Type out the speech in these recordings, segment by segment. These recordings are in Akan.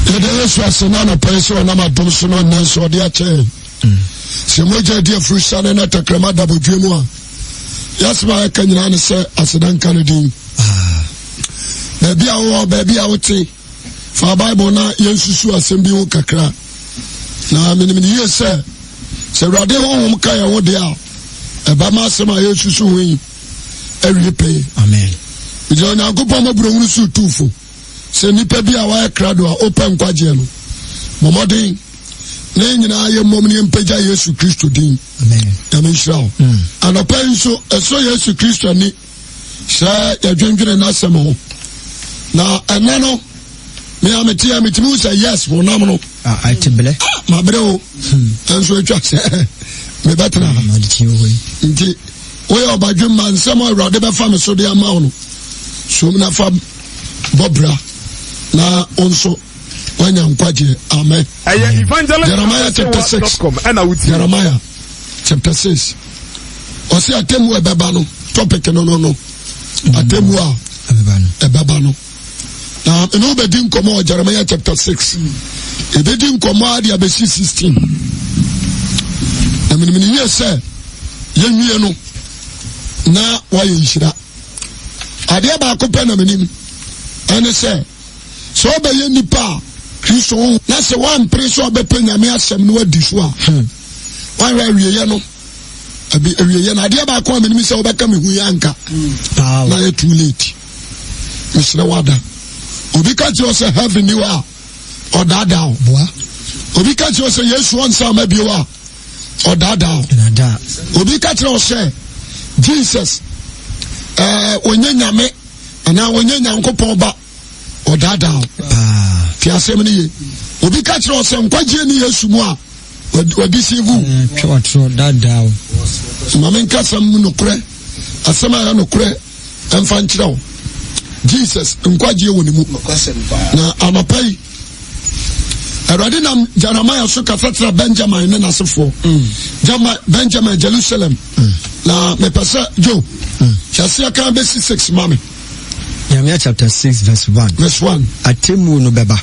Yɛda Yesu ase na anɔpa yi sɛ ɔnam adom so no ɔnna nso ɔde akyɛ yɛn. Sɛ mogya di afurusiane na tɛkrɛma da bodwe mu a, yɛasɛm a yɛka nyinaa ne sɛ aseda nka no din. Baabi a wowɔ, baabi a wote, fa Bible na yɛnsusu asɛm bi ho kakra. Na menim ne yie sɛ, sɛ Awurade honhom ka yɛn ho deɛ a, ɛbɛma asɛm a yɛsusu ho yi awie pɛyɛ. Amen. Gyina Onyankopɔn mmɔborɔhunu so tu fo. Sɛ nnipa bi a wayɛ krado a ɔpɛ nkwagyeɛ no, bɔ mmɔden na yɛn nyinaa yɛ mmom ne yɛmpagya Yesu Kristo din. Nyame nhyira wo. Anɔpa yi nso, ɛsɔ Yesu Kristo ani sɛ yɛdwendwene n'asɛm ho. Na ɛnɛ no, me a mete a metumi hu sɛ yes, honam no. Ah, mabrɛ o. Ɛnso atwa sɛ mebɛtena ha. Nti, woyɛ ɔbadwemma nsɛm a Awurade bɛfa me so de ama wo no, som na fa bɔ bra na wo nso woanya nkwagyeɛ. Amen. Ɛyɛ evangelist Jeremiah chapter 6. com ɛna wotie. Jeremiah chapter 6. Ɔse atemmu a ɛbɛba no topic no no no. Atemmu a ɛbɛba no. Na ɛne wobɛdi nkɔmmɔ wɔ Jeremiah chapter 6. Ɛbɛdi nkɔmmɔ a de abɛsi 16. Na menim ne yie sɛ yɛnwie no na wayɛ nhyira. Adeɛ baako pɛ na menim, ɛne sɛ, sɛ wobɛyɛ nipa a Kristo ho na sɛ woampere sɛ ɔbɛpɛ Nyame asɛm no adi so a, woahwɛ awieɛ no, abi awieɛ no adeɛ baako a menim sɛ wobɛka me hu yɛ anka na yɛ too late. Mesrɛ wada. Obi ka kyerɛ sɛ heaven ni hɔ a, ɔdaadaa wo. Obi ka kyerɛ sɛ Yesu ɔnsa ama bio a, ɔdaadaa wo. Obi ka kyerɛ wo sɛ Jesus ɛɛ ɔnyɛ nyame anaa ɔnyɛ nyankopɔn ba, ɔdaadaa wo. Te asɛm no ye. Obi ka kyerɛ wo sɛ nkwagyeɛ ne Yesu mu a, wadi sivu. Ma menka asɛm mu nokorɛ, asɛm a ɛyɛ nokorɛ ɛmfa nkyerɛ wo. Jesus nkwagyeɛ wɔ ne mu. Na anɔpa yi Awurade nam Jeremiah so kasa kyerɛ Benjamin ne n'asefoɔ. Mm. Benjamin, Jerusalem. Mm. Na mepɛ sɛ Joe, mm. hyɛseɛ kan bɛsi 6 ma me. Jeremiah chapter 6 verse 1. Verse 1. Atemmuo no bɛba.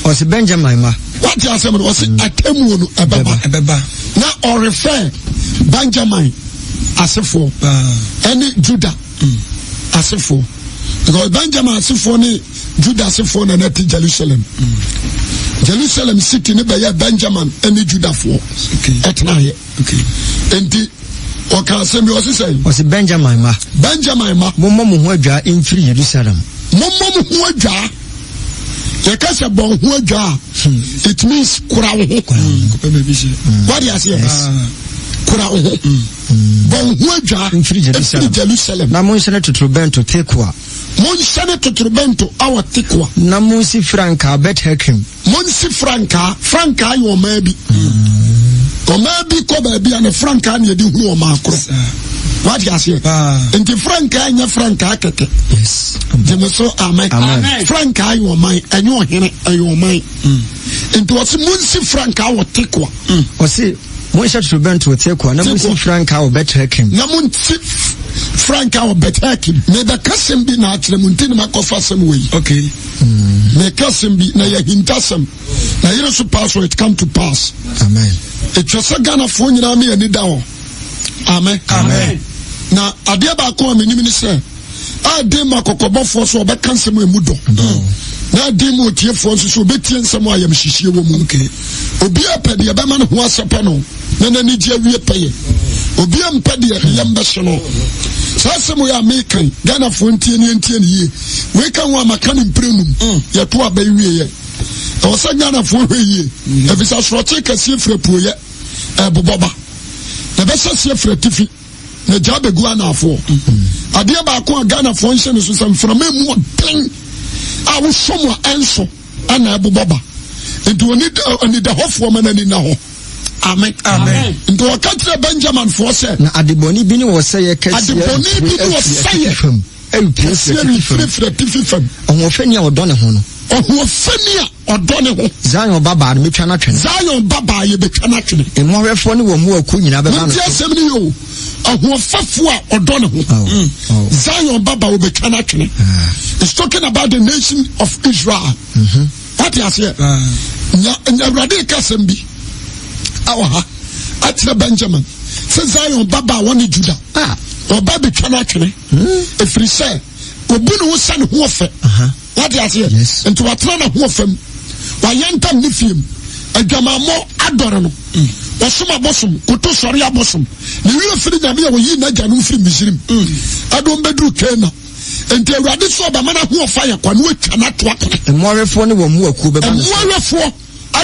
Ɔse Benjamin ma. Wate asɛm no, ɔse atemmuo no ɛbɛba. Ɛbɛba. Na ɔrefɛ Benjamin asefoɔ ɛne Judah asefoɔ. Because Benjamin asefoɔ ne Juda asefoɔ na na ɛte Jerusalem. Jerusalem city ne bɛyɛ Benjamin ne Judafoɔ ɛtenaeɛ. Enti ɔka asɛm bi ɔse sɛn? Ɔse Benjamin ma. Benjamin ma. Mommɔ mo ho adwaa mfiri Jerusalem. Mommɔ mo ho adwaa. Yɛka sɛ bɔ ho adwaa a, it means kora wo ho. Wade aseɛ? Kora wo ho. Bɔ wo ho adwaa mfiri Jerusalem. Na monhyɛne totorobɛnto Tekoa. Monhyɛne totorobɛnto wɔ Tekoa. Na monsi frankaa Bet-Hakerem. Monsi frankaa. Frankaa yɛ ɔman bi. Ɔman bi kɔ baabi a ne frankaa na yɛde hunu ɔman korɔ. Wate aseɛ? Nti frankaa nyɛ frankaa kɛkɛ. Gyeme so amen. Frankaa yɛ ɔman, ɛnyɛ ɔhene, ɛyɛ ɔman. Nti wɔse monsi frankaa wɔ Tekoa. Ɔse Monhyɛ torobɛnto wɔ Tekoa, na monsi frankaa wɔ Bet-Hakim. Na monsi frankaa wɔ Bet-Hakim. Mebɛka sɛm bi na akyerɛ mo nti na makɔfa asɛm wɔ yi. Okay. Meka asɛm bi na yɛ ahintasɛm. Na yere so pass so it come to pass. Amen. Ɛtwa sɛ Ghanafoɔ nyinaa me ani da hɔ. Amen. Amen. Na adeɛ baako a menim ne sɛ ɛden ma kɔkɔbɔfoɔ so ɔbɛka nsɛm a ɛmu dɔ na ɛden ma otiefoɔ nso so ɔbɛtie nsɛm a ayamhyehyeɛ wɔ mu. Obiara pɛ deɛ ɛbɛma ne ho asɛpɛ no na n'ani gye awie pɛyɛ. Obiara mpɛ deɛ ne yam bɛhye no. Saa asɛm yi a meka yi, Ghanafoɔ ntie ne yɛntie ne yie. Wei ka ho a maka ne mprɛnum. Yɛto aba yi wieɛ. Ɛwɔ sɛ Ghanafoɔ hwɛ yie. Ɛfiri sɛ asorɔkye kɛseɛ firi apueeɛ ɛrebobɔ ba. Na ɛbɛhyɛ aseɛ firi atifi. Na gya bɛgu anaafoɔ. Adeɛ baako a Ghanafoɔ nhyɛ no so sɛ mframa mu ɔden a wosɔ mu a ɛnso ɛna ɛbobɔ ba. Nti anidahɔfoɔ ma n'ani nna hɔ. Amen. Amen. Nti ɔka kyerɛ Benjaminfoɔ sɛ. Na adebɔne bi ne ɔsɛeɛ kɛseɛ Adebɔne bi ne ɔsɛeɛ fam. Kɛseɛ refirifiri atifi fam. Ɔhoɔfɛni a ɔdɔ ne ho no. Ɔhoɔfɛni a ɔdɔ ne ho. Zion babaa no, mɛtwa no atwene. Zion babaa yɛbɛtwa no atwene. Mmoahwɛfoɔ ne wɔn mmoakuo nyinaa bɛba no so. Montie asɛm no yie o. Ɔhoɔfɛfoɔ a ɔdɔ ne ho. Oh, oh. Zion babaa wɔbɛtwa no atwene. Ah. It's talking about the nation of Israel. Wate aseɛ? Nya Awurade ka asɛm bi awɔ ha akyerɛ Benjamin sɛ Zion baba a wɔne Juda ɔba betwa no atwene ɛfiri sɛ obu ne ho sɛ ne ho ɔfɛ. Wate aseɛ? Nti watena ne ho ɔfɛ mu, wayɛ ntam ne fie mu, adwamammɔ adɔre no, ɔsom abosom, koto sɔre abosom, ne werɛ firi Nyame a ɔyii n'agyanom firi Misrim ɛde wɔn bɛduru Kana. Enti Awurade sɛ ɔbɛma n'ahoɔfa yɛ kwa na watwa no ato atene. Mmoawɛfoɔ ne wɔn mmoakuo bɛba ne so. Mmoawɛfoɔ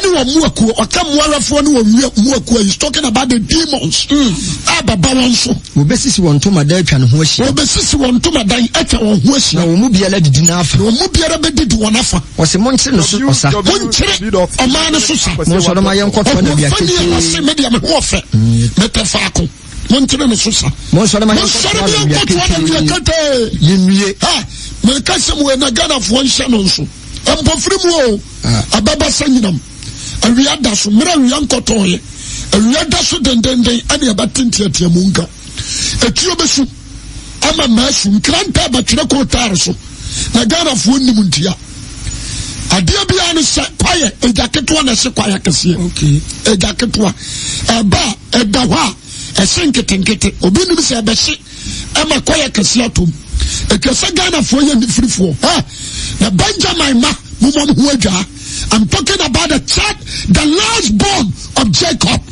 ne wɔn mmoakuo. Ɔka mmoawɛfoɔ ne wɔn mmoakuo. He's talking about the demons. A bɛba wɔn so. Wɔbɛsisi wɔn ntomadan atwa ne ho ahyia. Wɔbɛsisi wɔn ntomadan atwa wɔn ho ahyia. Na wɔn mu biara adidi n'afa. Na wɔn mu biara bɛdidi wɔn afa. Wɔse monkyere no so ɔsa. Monkyere ɔman no so sa. Monsɔre ma yɛnkɔtoa no awia ketee. Ɔhoɔfɛni a ɔse me deɛ me ho ɔfɛ. Mepɛ faako. Monkyere ne so sa. Monsɔre ma yɛnkɔtoa no awia ketee. Yɛnwie. Ha, meka sɛ mo na Ghanafoɔ nhyɛ no nso. Mpɔfiri mu o, ɛbɛba sɛ nyinam. Awia da so, mmerɛ awia nkɔtɔɔyɛ. Awia da so dendenden ɛne ɛbɛte nteateamu nka. Etuo bɛsu ama mmaa su. Nkrantɛ bɛtwerɛ kootaare so. Na Ghanafoɔ nnim ntia. Adeɛ biara ne sɛ kwaeɛ, egya ketewa na ɛhye kwaeɛ kɛseɛ. Egya ketewa. Ɛba a, ɛda hɔ a, ɛhye nketenkete. Obi nim sɛ ɛbɛhye ɛma kwaeɛ kɛseɛ atom. Ɛtwa sɛ Ghanafoɔ yɛ nifirifoɔ. Ha! Na Benjamin ma momɔ mo ho adwaa. I'm talking about the child, the last born of Jacob.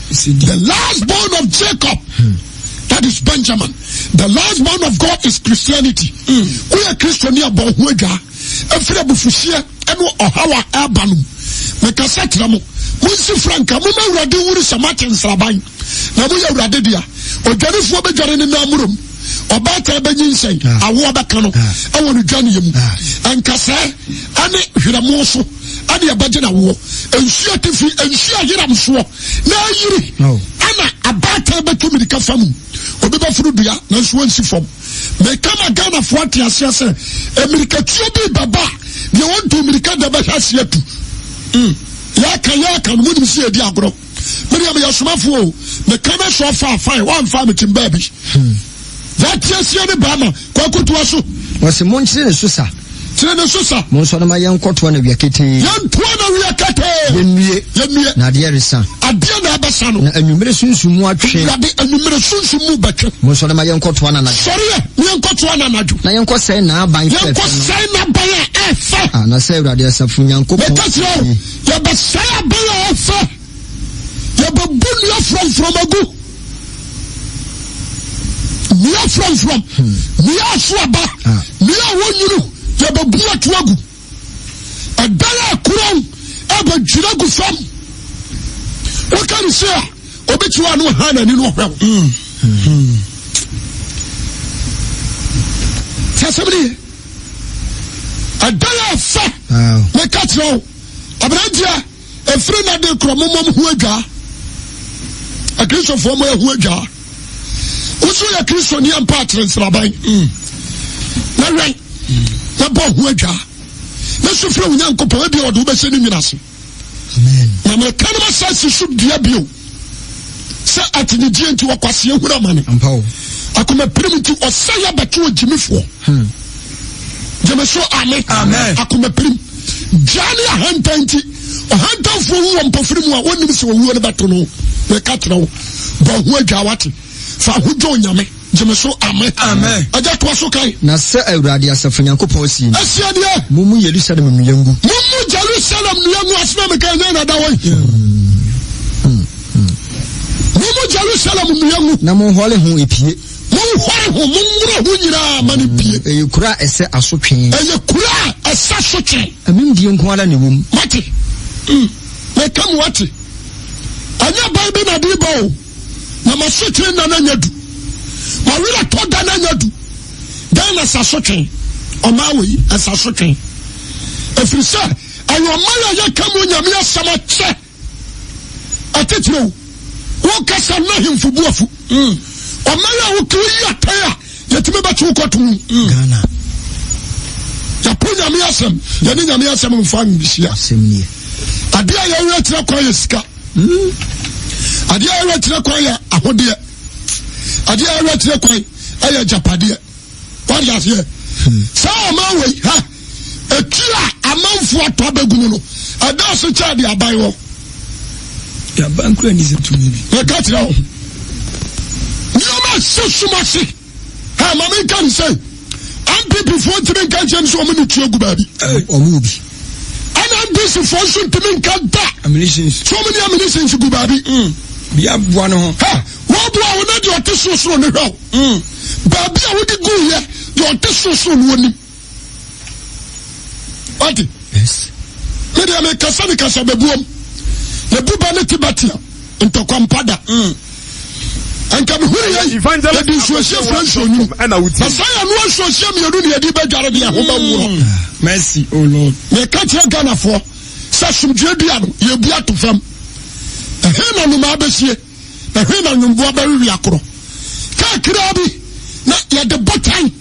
The last born of Jacob. That is Benjamin. The last born of God is Christianity. Woyɛ Kristoni a bɔ ho adwaa. Ɛfiri abufuhyeɛ ɛne ɔhaw a ɛreba no mu. Mekasa kyerɛ mo. Monsi franka. Momma Awurade nhunu sɛ moate nsraban. Na moyɛ Awurade dea. Odwanefoɔ bɛdwane ne nan murom. Ɔbaatan bɛnyinsɛn. Awoɔ bɛka no ɛwɔ ne dwaneɛ mu. Nkasɛɛ ɛne hwerɛmo so ɛne ɛbɛgye n'awoɔ. Nsuo atifi, nsuo a yeram soɔ na ayiri ɛna abaatan bɛtu mirika fa mu. Obi bɛforo dua nanso wɔnsi fam. Meka ma Ghanafoɔ ate aseɛ sɛ mmirikatuo bi bɛba a deɛ wɔntu mmirika da bɛhwɛ aseɛ atu. Mm. Yɛaka yɛaka no monim sɛ yɛdi agorɔ. Medeɛ meyɛ somafoɔ o. Meka no sɛ ɔfa afae wɔamfa mekyim baabi. Hmm. Yɛate aseɛ ne bɛrima Kwaku toa so. Wɔse monkyere ne so sa. Kyere ne so sa. Monsɔre ma yɛnkɔtoa no awia ketee. Yɛntoa no awia ketee. Yɛnwie. Yɛnwie. Na adeɛ resa. Adeɛ na ɛbɛsa no. Na anwummere sunsum mu atwe. Awurade anwummere sunsum mu bɛtwe. Monsɔre ma yɛnkɔtoa no anadwo. Sɔre ɛ na yɛnkɔtoa no anadwo. Na yɛnkɔsɛe n'aban fɛfɛ no. Yɛnkɔsɛe n'aban a ɛfɛ. Ah, na sɛ Awurade asafo Nyankopɔn. Meka kyerɛ wo, yɛbɛsɛe aban a ɛfɛ. Yɛbɛbu nnua frɔmfrɔm agu. Nnua frɔmfrɔm, nnua aso aba, nnua a wɔnyunu, yɛbɛbu ato agu. Ɛdan a korɔn ɛbɛdwira gu fam. Woka ne se a, obi te hɔ a na ɔha n'ani na ɔhwɛ wo. Sɛ asɛm no ye. Ɛdan a ɛfɛ, meka kyerɛ wo, aberanteɛ Ɛfiri nna de korɔ momɔ mo ho adwaa. Akristofoɔ mo ɛho adwaa. Woso yɛ Kristoni ampa akyerɛ nsraban. Mm. Na wɛn na bɔ ho adwaa. Na su frɛ wo Nyankopɔn ebia ɔde wobɛhyɛ ne nwini ase. Na meka no masa si so dua bio sɛ akyinnyegyeɛ nti ɔkwasea hunu amane. Akomapirim nti ɔsɛe abɛto ogyimifoɔ. Hmm. Gyeme so ame. Akomapirim. Gyaa ne ahantan nti ɔhantanfoɔ wu wɔ mpɔfiri mu a wɔnnim sɛ owuo no bɛto no. Meka kyerɛ wo bɔ ho adwa wate. Fa ho dwo Onyame. Gyeme so ame. Agya toa so kan. Na sɛ Awurade asafo Nyankopɔn sie ni. Ɛseɛ deɛ. Mommu Yerusalem nnua ngu. Mommu Jerusalem nnua ngu. Asɛm a meka ɛnyɛ na da hɔ yi. Mommu Jerusalem nnua ngu. Na monhɔre ho epie. Monhɔre ho, monworɔ ho nyinaa ma no pie. Ɛyɛ kuro a ɛsɛ asotwe. Ɛyɛ kuro a ɛsɛ asotwe. Amimdie nko ara na ɛwɔ mu. Mate. Meka mu wate. Ɛnyɛ ban bi na de ba o. Na m'asotwe nna no anya du. M'awerɛtɔ da no anya du. Ghana sɛ asotwe. Ɔman wei ɛsɛ asotwe. Ɛfiri sɛ ɛyɛ ɔman a yɛka mu Nyame asɛm akyɛ. Atitiriw, wokasa na ahemfo bu afu. Mm. Ɔman a woka woyi atɛn a yɛtumi bɛkye wo kɔto mu. Mm. Ghana. Yɛpo Nyame asɛm, yɛne Nyame asɛm mfa nhyia. Adeɛ a yɛwerɛ kyerɛ kwan yɛ sika. Mm. Adeɛ a yɛwerɛ kyerɛ kwan yɛ ahodeɛ. Adeɛ a yɛwerɛ kyerɛ kwan yɛ agyapadeɛ. Wade aseɛ. Hmm. Saa ɔman wei ha. Etu a amanfoɔ atɔ abɛgu mu no, ɛdɔɔso kyɛn deɛ aban wɔ. Deɛ aban kura ni sɛ tumi bi. Meka kyerɛ wo. Nneɛma ɛhyɛ sum ase. Ɛ ma menka ne sɛ NPP foɔ ntumi nka nkyɛn sɛ wɔn ne tuo gu baabi. Wɔn wɔ bi. Ɛna NDC foɔ nso ntumi nka da. Ammunitions. Sɛ wɔn ne ammunitions gu baabi. Mm. Bi aboa ne ho. Ɛ wɔboa wo na deɛ ɔte sorosoro ne hwɛ wo. Mm. Baabi a wode gu yɛ deɛ ɔte sorosoro no onim. Wate? Yes. Me deɛ mekasa ne kasa bɛbuom. Na buba ne te bɛtea ntɔkwa mpa da. Mm. Nka mehunu yɛ yɛde nsuohyɛ fira nsuo nwunu. Na saa yɛ noa nsuohyɛ mmienu ne yɛde bɛdware deɛ ho bɛworɔ. Mm. Mercy, oh Lord. Meka kyerɛ Ghanafoɔ sɛ asomdwoeɛ dua no yɛbu ato fam. Ɛhe na nnomaa bɛsie? Ɛhe na nwomboa bɛwewe akorɔ? Kakraa bi na yɛde botan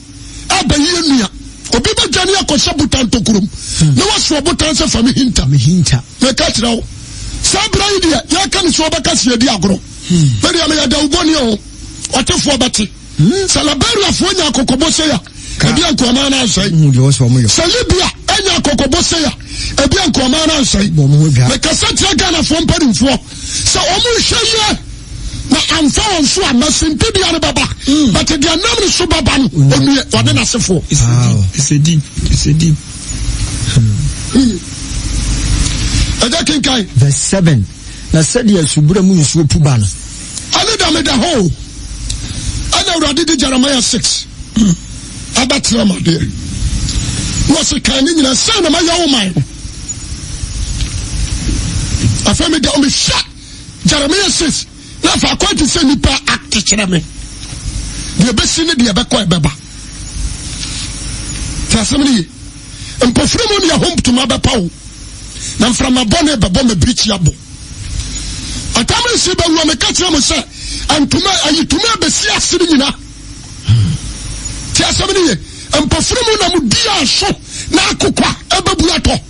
abɛyi nnua. Obi bɛdwane akɔhyɛ botan tokurom hmm. na wasoɔ botan sɛ fa me hinta. Meka kyerɛ wo saa berɛ yi deɛ yɛka ne sɛ wɔbɛka sɛ yɛdi agorɔ. Hmm. Medeɛ meyɛ dawubɔne o, ɔtefoɔ bɛte. Hmm. Sɛ Liberiafoɔ nya akɔkɔbɔ sɛ ya, ebi ankoaman no ansɛe. Sɛ Libya anya akɔkɔbɔ sɛ ya, ebi ankoaman no ansɛe. Mekasa kyerɛ Ghanafoɔ mpanimfoɔ sɛ wɔn nhwɛ yie na amfa wɔn so a masintidua no bɛba. Hmm. But deɛ nam ne so bɛba no, onue ɔne n'asefoɔ. It's a deep, it's a deep. Hmm. Ɛgya kenkan. Verse 7. Na sɛdeɛ asubura mu nsuo pu ba no. Ɛne da meda hɔ o, ɛna Awurade de Jeremiah 6 abɛkyerɛ m adeɛ. Na ɔse kan ne nyina sɛ na mayɛ wo man no. Afei meda mehwɛ Jeremiah 6 na afei akɔ te sɛ nipa akte kyerɛ me. Deɛ ɛbɛsi ne deɛ ɛbɛkɔ ɛbɛba. Te asɛm no ye. Mpofiri mu ne ɛho ntoma bɛpa wo, na mframa bɔne bɛbɔ ma birikyi abɔ. Atam resi bɛwura meka kyerɛ mo sɛ ntoma ayitoma bɛsi ase no nyina. Te asɛm no ye. Mpofiri mu na mo dua so na akokwa ɛbɛbu atɔ.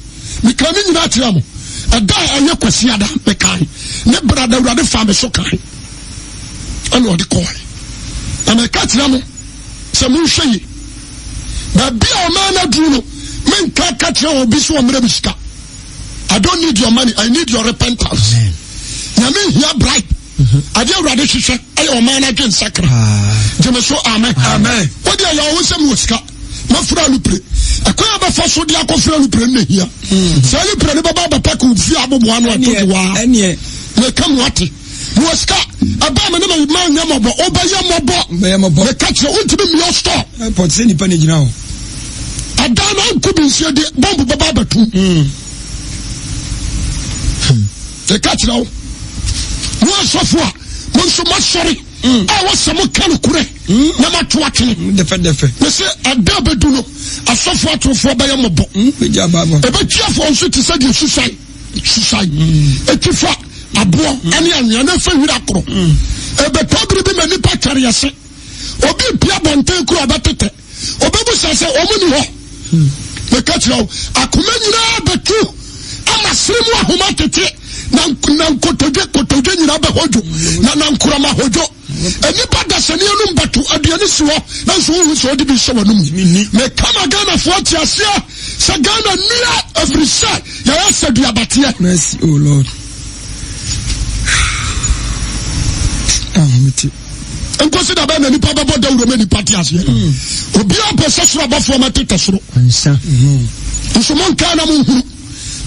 Meka ne nyina kyerɛ mo. Ɛda a ɛyɛ Kwasiada mekae ne brada Awurade fa me so kae ɛna ɔde kɔe. Na meka kyerɛ mo sɛ monhwɛ yi baabi a ɔman no aduru no menka ka kyerɛ obi sɛ ɔmmerɛ me sika. I don't need your money. I need your repentance. Nyame hia bribe. Mm-hmm. Ade awurade hwehwɛ ɛyɛ ɔman no adwen sakra. Ah. Gyeme so amen. Amen. Wode ɛyɛ ɔwo sɛ mewɔ sika. Mafura alupre. Ɛkwan a bɛfa so de akɔfura alupre no na hia. Mm. Sɛ alupre no bɛba abɛpa ka ofie aboboa no ɛto de waa. Meka mu ate. Mewɔ sika. Ɛbaa me ne me ma nyɛ mmɔbɔ. Wobɛyɛ mmɔbɔ. Meka kyerɛ wontumi mmea store. Airport sɛ nipa na gyina hɔ. Ɛdan na nko bi nsuo de bɔmbu bɛba abɛtum. Meka kyerɛ wo. Mo asɔfo a mo nso moasɔre mm. a wɔsɛ mo ka no korɛ mm. na moato atwene. Dɛfɛdɛfɛ. Mese ɛda bɛdu no asɔfo atorofoɔ bɛyɛ mmɔbɔ. Ɛbɛtuafoɔ nso te sɛ deɛ susae. Susae. Etifa aboɔ ɛne anwea na efa wira koro. Ɛbɛtɔ bere bi ma nipa twɛre ɛse. Obi pia abɔnten koro ɔbɛtetɛ. Obebusa sɛ wɔn ni hɔ. Meka kyerɛ wo, akoma nyinaa bɛtu ama sere mu ahoma tete na na nkotodwe kotodwe nyinaa bɛhodwo na na nkorɔma hodwo. Nnipa dasani anum bɛto aduane si hɔ nanso wohu sɛ ɔde bi hyɛ w'anum. Meka ma Ghanafoɔ te aseɛ sɛ Ghana nnua ɛfiri sɛ yɛyɛ sɛ duabateɛ. Mercy, oh Lord. Ah, nkosi da bɛn na nipa bɛbɔ dawuro ma nipa te aseɛ hmm. obiara pɛ sɛ soro abɔfoɔ ma tetɛ soro hmm. nso mo nkaa na mo nhunu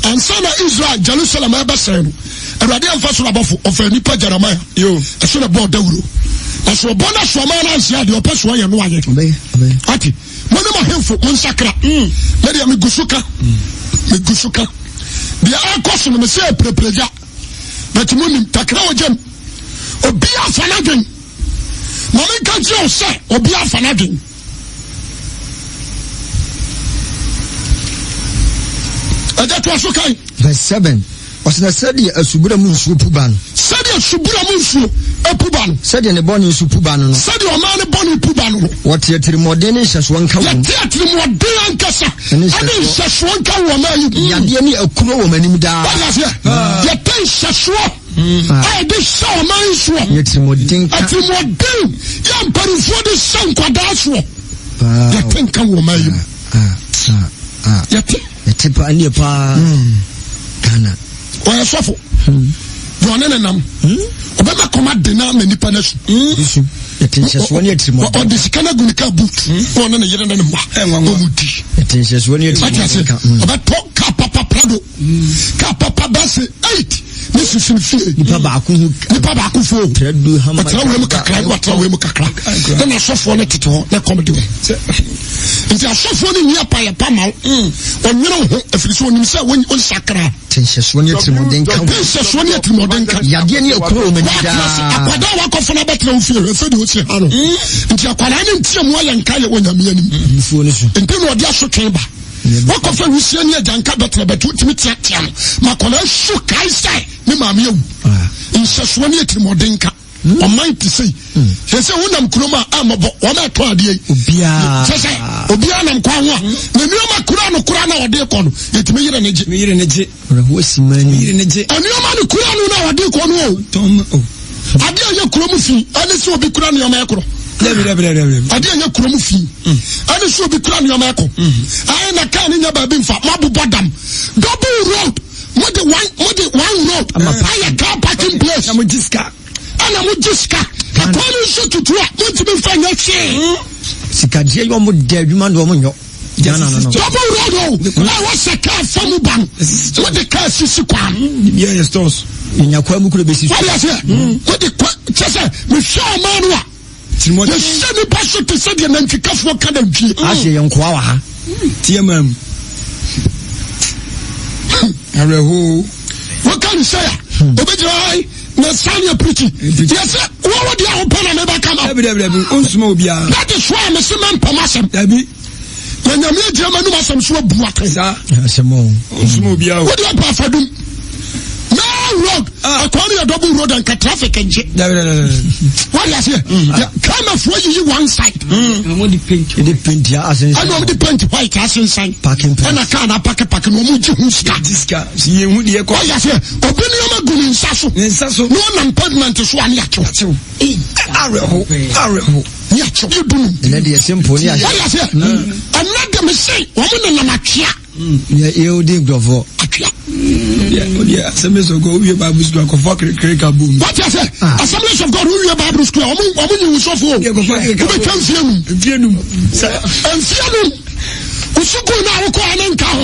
ansa na Israel Jerusalem ɛbɛsɛe no awurade amfa soro abɔfo ɔfa nipa Jeremiah ɛso na bɔɔ dawuro na so ɔbɔ no so ɔma no ansia deɛ ɔpɛ so ɔyɛ no ayɛ ate mo ne mo ahemfo mo nsakra hmm. na deɛ megu so ka megu so ka deɛ ɛkɔ so no mesɛ ɛpirapiragya but mo nim takra wɔ gyam obi afa n'adwen ma me nka kyerɛ wo sɛ obi afa n'adwen ɛgya toa so kan. Verse 7 Ɔsɛ na sɛdeɛ asubura mu nsuo pu ba no. Sɛdeɛ asubura mu nsuo pu ba no. Sɛdeɛ ne bɔne nso pu ba no no. Sɛdeɛ ɔman ne bɔne pu ba no no. Wɔte atirimuɔden ne nhyɛsoɔ nka wɔn. Yɛte atirimuɔden ankasa ɛne nhyɛsoɔ nka wɔ ɔman yi mu. Yadeɛ ne akuro wɔ m'anim daa. Wọ́n yà yɛte nhyɛsoɔ a yɛde hyɛ ɔman yi soɔ. Yɛ atirimuɔden ka. Atirimuɔden yɛ mpanimfoɔ de hyɛ nkwadaa soɔ. Yɛte nka wɔ ɔman yi mu. Ah. Yɛte. Yɛte paa ne paa. Hmm. Ghana. Ɔyɛ sɔfo. Hmm. Deɛ ɔne ne nam. Hmm. Ɔbɛma kɔma de na ama nipa no asu. Yɛte nhyɛsoɔ ne atirimɔden. Ɔde sika no agu ne kaa boot. Na ɔne ne yere ne ne mma. Ɔmu di. Yɛte nhyɛsoɔ ne atirimɔden. Ɔbɛtɔ kaa papa prado. Kaa papa bɛse 8 ne sisi ne fie. Nipa baako ho. Nipa baako fo. Ɔtena wei mu kakra na ɔtena wei mu kakra. Na n'asɔfoɔ no tete hɔ na kɔm de wɔn. Nti asɔfoɔ no nni apayɛ pa ma wo. Ɔnwene wo ho ɛfiri sɛ ɔnim sɛ wonsakra. Te nhyɛsoɔ ne atirimuɔden ka wo. Te nhyɛsoɔ ne atirimuɔden ka. Yadeɛ ne akuro wɔ m'ani daa. Akwadaa a wakɔfa no abɛtena wo fie hwɛ sɛdeɛ ɔsi ha no. Nti akwadaa no nteamu ayɛ nka yɛ wɔ Nyame anim. Abufuo no so. Nti na ɔde asotwe ba. Wakɔfa wisie ne agyanka bɛtena bɛto wotumi teatea no ma akwadaa su kae sɛ ne maame awu. Ah. Nhyɛsoɔ ne atirimuɔden ka. Ɔman te sei. Sɛ sɛ wonam kurom a ɛmmɔbɔ wɔn a ɛtɔ adeɛ yi. Obiara. Sɛ sɛ obiara nam kwan ho a na nneɛma kura no kura na ɔde kɔ no yɛtumi yere ne gye. Yere ne gye. Ɔrɛhoɔ sima ni. Yere ne gye. Nneɛma no kura no na ɔde kɔ no o. Tɔn o. Adeɛ a ɛyɛ kurom fi ɛne sɛ obi kura nneɛma ɛkorɔ. Dabi dabi dabi dabi. Adeɛ a ɛyɛ kurom fi ɛne sɛ obi kura nneɛma ɛkɔ. Ayɛ na kaa ne nya baabi nfa mo abobɔ dam. Double road. Mo de one mo de one road ayɛ car parking place. Na mo gye sika. Ɛna mo gye sika. Ɛkwan no nso tutu a mo ntumi nfa nyɛ hwee. Sikagyeɛ yi wɔn dɛ adwuma no wɔn nyɔ. Ghana no no. Double road o. Na wɔsɛ car fa mu ba no. Mo de car sisi kwan. Yɛ yɛ stores. Yɛnya kwan mu kuro bɛ si so. Wọ́n di aseɛ. Mo de kwan kyɛ sɛ mehwɛ ɔman no a. Yɛhyɛ nipa so te sɛ deɛ nantwikafoɔ ka nantwie. Aseɛ yɛ nkoa wɔ ha. Teɛ maa mu. Awerɛhoo. Woka ne sɛ a, obɛgyina ha yi na saa ne apirikyi. Yɛ sɛ wɔwɔ deɛ a wopɛ na mebɛka ma. Dabi dabi dabi, onsoma obiara. That is why mese mɛmpɛ m'asɛm. Dabi. Na nyame agyina m'anum asɛm so abu atɛn. Saa. Asɛm o. Onsoma obiara o. Wode ɔpɛ afadum. Main road. Ɛkwan no yɛ double road anka traffic ngye. Wode aseɛ. Kamafoɔ yiyi one side. Ɛna de paint asensan. Ɛna wɔn de paint white asensan. Parking place. Ɛna kaa na apake pake na wɔn gye ho sika. Gye sika. Yɛn hu deɛ kɔ. Wode aseɛ. Obi nneɛma gu ne nsa so. Ne nsa so. Na ɔnam pavement so ani akyew. Akyew. Awerɛho. Awerɛho. Ni akyew. Yɛ dunum. Ɛnɛ deɛ simple ni ahyɛ. Wode aseɛ. Ɛnɛ de me se wɔn nenam atwea. Yɛ yɛ odi nkurɔfoɔ. Atwea. Odeɛ Assemblies of God wowie Bible school akɔfa kereka bom. Wate ase Assemblies of God wowie Bible school a wɔn wɔn nyi wosɔfo o. Wobɛtwa mfie num. Mfie num. Sɛ mfie num. Sukuu na wokɔ ɛne nka ho.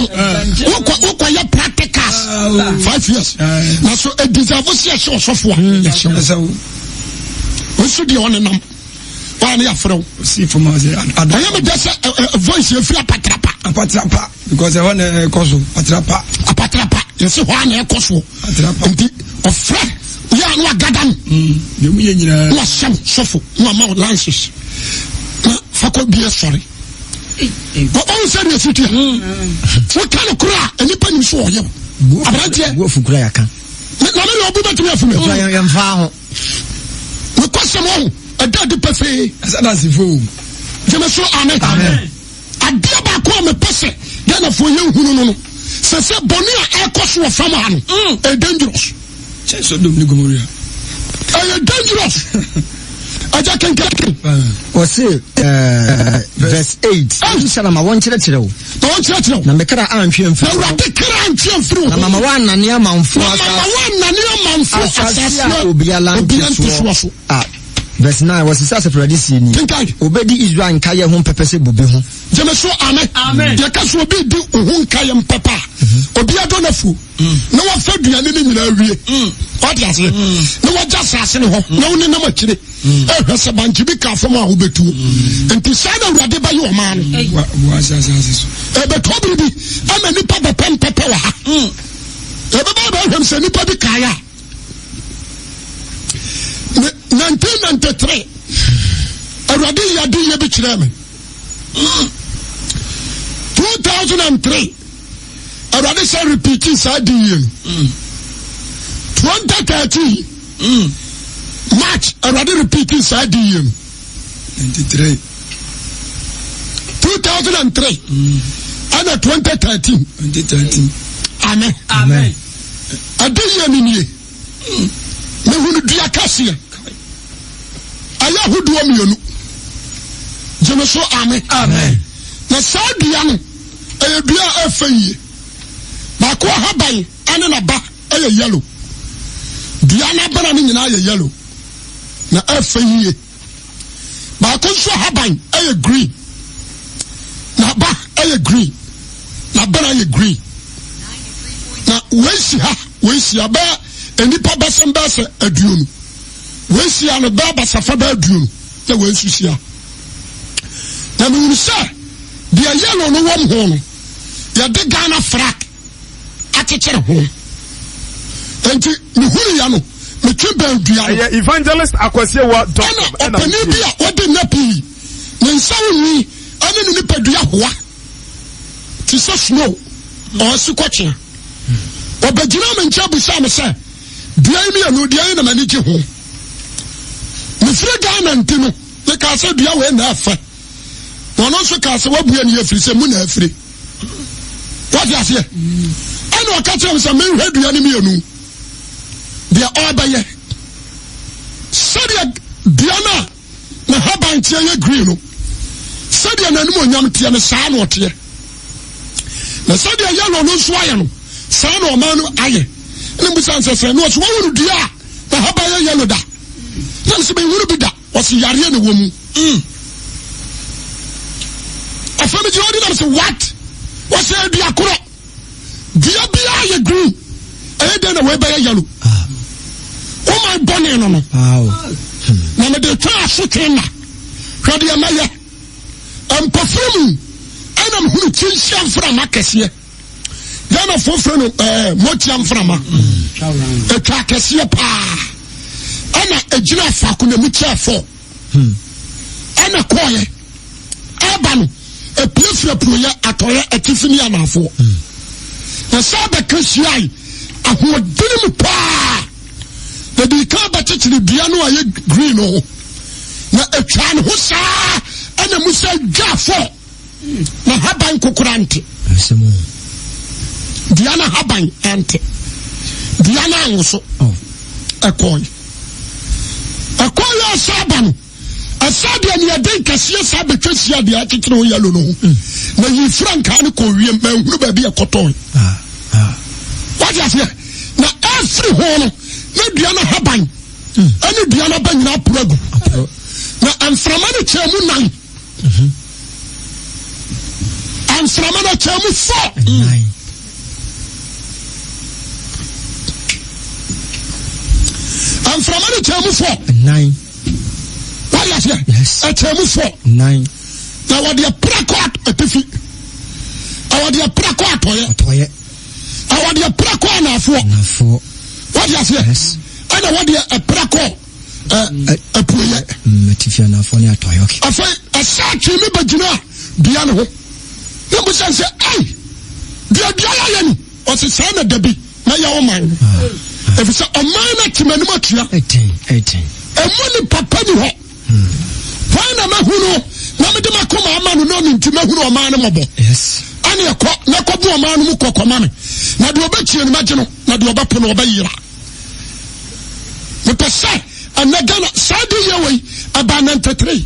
Wokɔ wokɔ yɛ practicals. 5 years. Na so edisafo si ɛhyɛ ɔsɔfo a. Yɛhyɛ wo. Nso deɛ ɔnenam. Wɔn ne yɛafrɛ wo. Ɛyɛ me dɛ sɛ voice efiri apatrapa. Apatrapa because ɛhɔ na ɛkɔ so apatrapa. Apatrapa yɛsɛ hɔ a na ɛkɔ soɔ. Apatrapa nti ɔfrɛ yɛ a na wagada no. Deɛ mu yɛ nyinaa. Na wahyɛ wo sɔfo na wama wo lances na fakɔ bie sɔre. Ɔhu sɛ deɛ si tia. Woka no koro a nnipa nim so ɔyɛ wo. Aberanteɛ. Bu afu kura yɛaka. Na me deɛ ɔbu bɛtumi afu me. Yɛmfa ho. Nokwasɛm ɔho ɛda adi pefee. Ɛsɛ adansefo o. Gyeme so amen. Adeɛ baako a mepɛ sɛ Ghanafoɔ yɛ nhunu no no sɛ sɛ bɔne a ɛkɔ so wɔ fam ha no ɛyɛ dangerous. Kyɛn Sodom ne Gomorrah. Ɛyɛ dangerous. Agya kenkan. Ɔse verse 8. Yerusalem ma wɔnkyerɛkyerɛ wo. Na wɔnkyerɛkyerɛ wo. Na me kra antwe amfiri wo. Na Awurade kra antwe amfiri wo. Na mama woannane amanfoɔ asase. Na mama woannane amanfoɔ asase a obiara nte soɔ so. Ah, verse 9 wɔse sɛ asafo Awurade sie nie. Kenkan. Obedi Israel nkaeɛ ho mpɛpɛ sɛ bobe ho. Gyeme so amen. Amen. Yɛka sɛ obi di wo ho nkaeɛ mpɛpɛ a, obi adɔ n'afuo na wafa aduane no nyinaa wie. Wate aseɛ? Na wagya asase no hɔ na wonenam akyire. Ɛhwɛ sɛ bankye bi ka fam a wobɛtuo. Nti saa na Awurade bɛyɛ ɔman no. Ɛbɛtɔ biribi ama nnipa bɛpɛ mpɛpɛ wɔ ha. Ɛbɛba bɛhwɛm sɛ nnipa bi kaeɛ a 1993 Awurade yi ade yɛ bi kyerɛɛ me. 2003 Awurade sɛ repeat saa di yie no. 2013 March Awurade repeat saa di yie no. 93 2003 ɛna 2013. 2013. Amen. Amen. Ɛde yie no nie. Mehunu dua kɛseɛ. Ɛyɛ ahodoɔ mmienu. Gyeme so amen. Amen. Na saa dua no. Ɛyɛ dua a ɛfɛ yie. Baako ahaban ne n'aba yɛ yellow. Dua no abena no nyinaa yɛ yellow na ɛfɛ yie. Baako nso ahaban yɛ green. N'aba yɛ green. N'abena yɛ green. Na wei si ha, wei si ha bɛyɛ nnipa bɛsɛm bɛyɛ sɛ aduonu. Wei si ha no bɛyɛ basafa bɛyɛ aduonu na wei nso si ha. Na mehunu sɛ deɛ yellow no wɔm ho no yɛde Ghana flag akyekyere ho. Enti mehunu yɛ no metwe bɛn dua no. Ɛyɛ Evangelist Akwasi Awuah dot com Ɛna ɔpanin bi a wadi nna pii, ne nsa ho nwi ne ne nipadua hoa te sɛ snow, ɔresi kɔkyea. Ɔbɛgyinaa me nkyɛn bisaa me sɛ, dua yi mmienu, deɛ yi na m'ani gye ho. Mefiri Ghana nti no, mekaa sɛ dua wei na ɛfɛ. Na ɔno nso kaa sɛ wabue ne afiri sɛ mu na afiri. Wate aseɛ? Ɛna ɔka kyerɛ me sɛ menhwɛ dua no mmienu deɛ ɔrebɛyɛ. Sɛdeɛ dua no a ne haban teɛ yɛ green no, sɛdeɛ n'anim onyam teɛ no saa na ɔteɛ. Na sɛdeɛ yellow no nso ayɛ no, saa na ɔman no ayɛ. Ɛna mbusa nsɛ sɛ na ɔsɛ wɔhunu dua a na haban yɛ yellow da. Na mesɛ menhunu bi da. Ɔsi yareɛ na ɛwɔ mu. Mm. Afei mi gyina ɔdi na mi sɛ what? Ɔsɛ edua korɔ. Dua biara yɛ green. Ɛyɛ dɛn na wei bɛyɛ yellow? Wɔn man bɔne no no. Na mede twa asotwe nna. Hwɛ deɛ mɛyɛ. Mpɔfiri mu ɛna mehunu kyinhyia mframa kɛseɛ. Ghanafoɔ frɛ no ɛɛ eh, motia mframa. Atwa akɛseɛ paa. Ɛna ɛgyina faako na mu kyɛɛ fɔ. Ɛna kɔɔyɛ. Ɛba no, ɛpue firi apueɛ, atɔeɛ, atifi ne anaafoɔ. Na sɛ bɛka hyiae ahoɔdene mu paa. Na dii kan bɛkyekyere dua no a ɛyɛ green no ho. Na ɛtwaa ne ho saa ɛna mu sɛ dwa fɔ. Na haban kokora nte. Dua no haban ante. Dua no anwoso. Ɛkɔe. Ɛkɔe yɛ ɔsɛ aba no. Ɛsɛ deɛ ne ɛden kɛseɛ saa bɛtwa hyia deɛ akyekyere ho yɛlo no ho. Mm. Na yi frankaa no kɔ wiem ma nhunu baabi ɛkɔtɔn. Ah, ah. Wate aseɛ? Na ɛfiri ho no na dua no haban mm. ɛne dua no aba nyinaa aporo agu. Na mframa no kyɛɛ mu nan. Mhm. Mframa no kyɛɛ mu fɔ. Mframa no kyɛɛ mu fɔ. Wọ́n yà sẹ́, ẹ̀kyẹ́ mu fọ́. Na wɔde ɛpra kɔ atifi. Wɔde ɛpra kɔ atɔyɛ. Wɔde ɛpra kɔ anaafoɔ. Wọ́n yà sẹ́, ɛna wɔde ɛpra kɔ apueyɛ. Atifi anaafoɔ ne atɔyɛ. Afei ɛsɛ atwe mi bɛgyina dua no ho. Na mbusa sɛ, ɛy, deɛ dua yɛ ni. Ɔse saa na dabi mɛyɛ wo man no, efisɛ ɔman no ate m'anim atua. Emu nipa pa ni hɔ. Hwan na mahu no na mede m'akoma ama no na ɔno nti mahunu ɔman no mmɔbɔ? Ɛne ɛkɔ na ɛkɔbu ɔman no mu kɔkɔ ma me, na deɛ ɔbɛtie no mɛgye no, na deɛ ɔbɛpo no ɔbɛyera. Mepɛ sɛ ɛnɛ Ghana saa de yɛ wei ɛba 93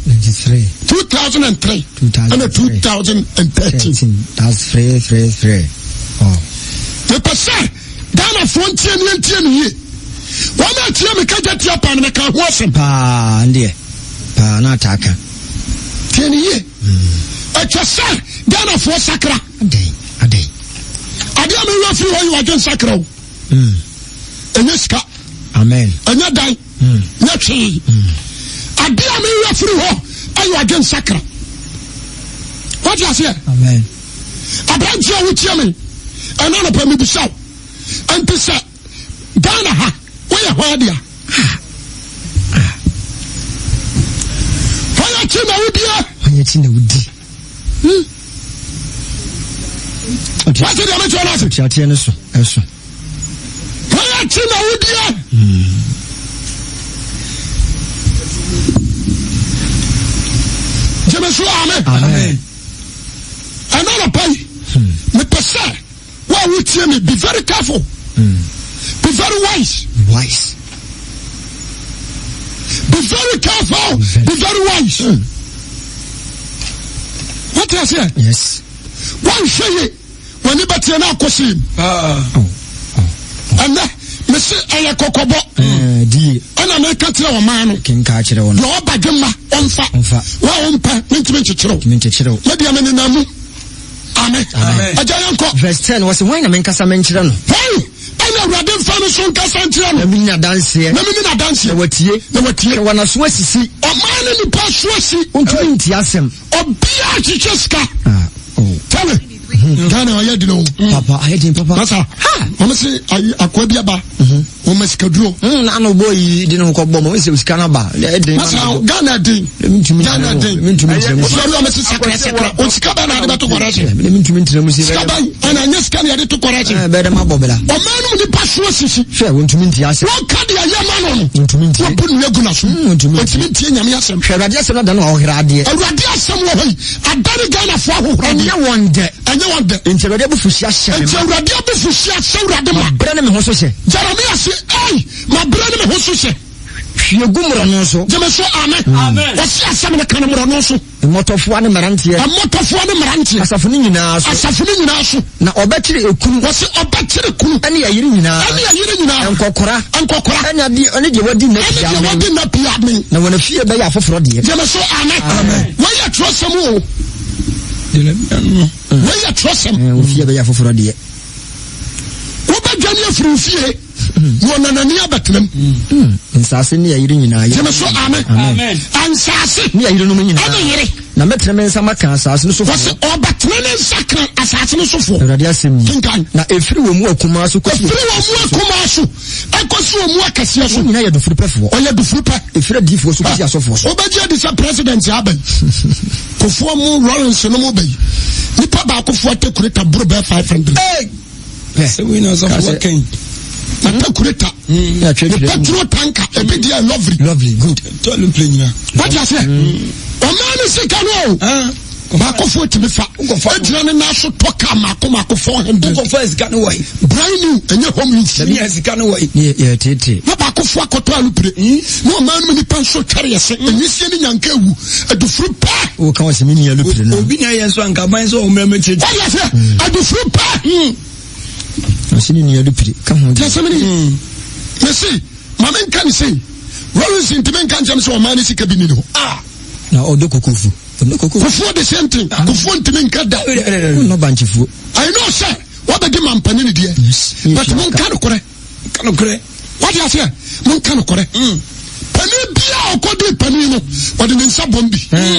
2003 ɛna 2013. That's three three three. Oh. Mepɛ sɛ Ghanafoɔ ntie ne ntie ne yie. Wɔn a tie me kagya tia paa no meka ho asɛm. Paa ndeɛ paa na ataa ka. Tie ne yie. Ɛtwa sɛ Ghanafoɔ sakra. Adɛn adɛn. Adeɛ a mewura firi hɔ yi wadwen sakra o. Mm. Ɛnyɛ sika. Amen. Ɛnyɛ dan. Mm. Nyɛ hwee. Mm. Adeɛ a mewura firi hɔ ɛyɛ wadwen sakra. Wate aseɛ? Amen. Aberanteɛ a wotie me ɛna anɔpa mebisa wo ɛnti sɛ Ghana ha woyɛ hɔ adea hwan akyi na wodie? Hwan akyi na wodi? Hmm. Wate deɛ mekyerɛ no ase? Ɔteateɛ no so ɛso. Hwan akyi na wodie? Hmm. Gyeme so amen. Amen. Ɛna anɔpa yi hmm. mepɛ sɛ wo a wotie me be very careful mm. be very wise wise be very careful be very wise mm. What I say? Yes. Wɔnhwɛ yie, w'ani bɛteɛ na akɔ sei mu. Ɛnɛ, mese ɛyɛ kɔkɔbɔ. Ɛna meka kyerɛ ɔman no. Deɛ ɔba dwemma, ɔmfa. Wo a wompɛ, mentumi nkyekyere wo. Me deɛ menenam mu. Amen. Agya yɛn kɔ. Verse 10, wɔsi hwan na menkasa menkyerɛ no? Hwan ɛna Awurade nfa ne so nkasa nkyerɛ no? Na mini n'adanseɛ. Na mini n'adanseɛ. Na watie. Na watie. Hwɛ wɔn aso asisi. Ɔman ne nipa aso asi. Wontumi ntie asɛm. Obiara hwehwɛ sika. Ah, oh. Tell Ghana ɔyɛ den o. Papa ayɛ den papa. Masa wɔn se ayi akoa bi aba. Wɔn ma sika duro. Na ano bɔ yi de ne ho kɔ bɔ ma wɔn sɛ sika na ba. Masa Ghana den. Ghana den. Sɔrɔ wɔn se sakra sakra. O sika bɛn na ade bɛ to kɔrɛkye. Mintumi ntina mu si. Sika bɛn ɛna nye sika na yɛde to kɔrɛkye. Bɛɛ dɛ ma bɔ bɛla. Ɔman no mu nipa so asisi. Hwɛ wɔntumi ntie asɛm. Wɔn ka deɛ yɛ ma no no. Wɔntumi ntie. Wɔbu nua gu na so. Wɔntumi ntie nyame asɛm. Hwɛ Awurade asɛm na da no ahohera adeɛ. Awurade asɛm wɔ hɔ yi. Adane Ghanafoɔ ahohora deɛ. Ɛnyɛ wɔn dɛ. Ɛnyɛ wɔn dɛ. Enti Awurade abufuhyeɛ ahyɛ me ma. Enti Awurade abufuhyeɛ ahyɛ Awurade ma. Mabrɛ ne me ho so hyɛ. Jeremia se, Ei, mabrɛ ne me ho so hyɛ. Hwie gu mmorɔno so. Gyeme so, amen. Amen. Wɔsi asɛm no ka no mmorɔno so. Mmɔtɔfoɔ ne mmeranteɛ. Mmɔtɔfoɔ ne mmeranteɛ. Asafo no nyinaa so. Asafo no nyinaa so. Na ɔbɛkyere ekunu. Wɔsi ɔbɛkyere kunu. Ɛne ɛyere nyinaa. Ɛne ɛyere nyinaa. Nkɔkora. Nkɔkora. Ɛne adeɛ ɛne deɛ wadi nna pii amen. Ɛne deɛ wadi nna pii amen. Na wɔn afie bɛyɛ afoforɔ deɛ. Gyeme so amen. Amen. Wei yɛ twerɛsɛm o. Wei yɛ twerɛsɛm. Wɔn fie bɛyɛ afoforɔ deɛ. Wobɛdwane afiri wo fie na ɔnanani abɛtenam. Nsaase ne ayere nyinaa. Gyeme so amen. Nsaase ne ayerenom nyinaa. Ɛne yere. Na mɛtene me nsa maka asase no sofoɔ. Wɔsi ɔbɛtene ne nsa ka asase no sofoɔ. Awurade asɛm ni. Kenkan. Na efiri wɔn mu akumaa so kɔsi. Efiri wɔn mu akumaa so ɛkɔsi wɔn mu akɛseɛ so. Wɔn nyinaa yɛ dufurupɛfoɔ. Ɔyɛ dufurupɛ. Efiri adiifoɔ so kɔsi asɔfoɔ so. Wobɛgye adi sɛ president aba yi. Kofoɔ mu Lawrence no mu ba yi. Nipa baakofoɔ atakureta boro bɛɛ 500. Hey! Sɛ wei na ɔsɔfo wɔ kɛn. Na takureta. Ne petrol tanker ebi deɛ lovely. Lovely good. Tɔlu plane nyina. Wọ́n ti aseɛ. Ɔman ne sika no o. Baakofoɔ tumi fa. Egyina ne nan so tɔ kaa mako mako 400. Nkɔfɔ sika no wɔ yi. Brand new ɛnyɛ home use. Sɛbi sika no wɔ yi. Ne yɛ tete. Na baakofoɔ akɔtɔ alupire. Na ɔman no mu nipa nso twɛre yɛ sɛ enyisie ne nyanka ewu adufuru pɛ. O kan wɔ sɛ mi ni alupire no. Obi na yɛ nso anka ban sɛ ɔmmerɛ mɛ kyerɛ. Wọ́n yɛ sɛ adufuru pɛ. Ɔsi ne nua alupire ka ho. Tiɛ sɛmi ni. Mesi maame nka ne sei. Lawrence ntumi nka nkyɛn sɛ ɔman ne sika bi ni ne hɔ. Na ɔdɔ kokofu. Kufuor the same thing. Ah. Kufuor ntumi nka da. Nnɔ bankyefuo. I know sɛ wabɛdi mampanin ni deɛ. But mo nka nokorɛ. Nka nokorɛ. Wadi aseɛ mo nka nokorɛ. Mm. Panin bi a ɔkɔdi panin no ɔde ne nsa bɔm bi.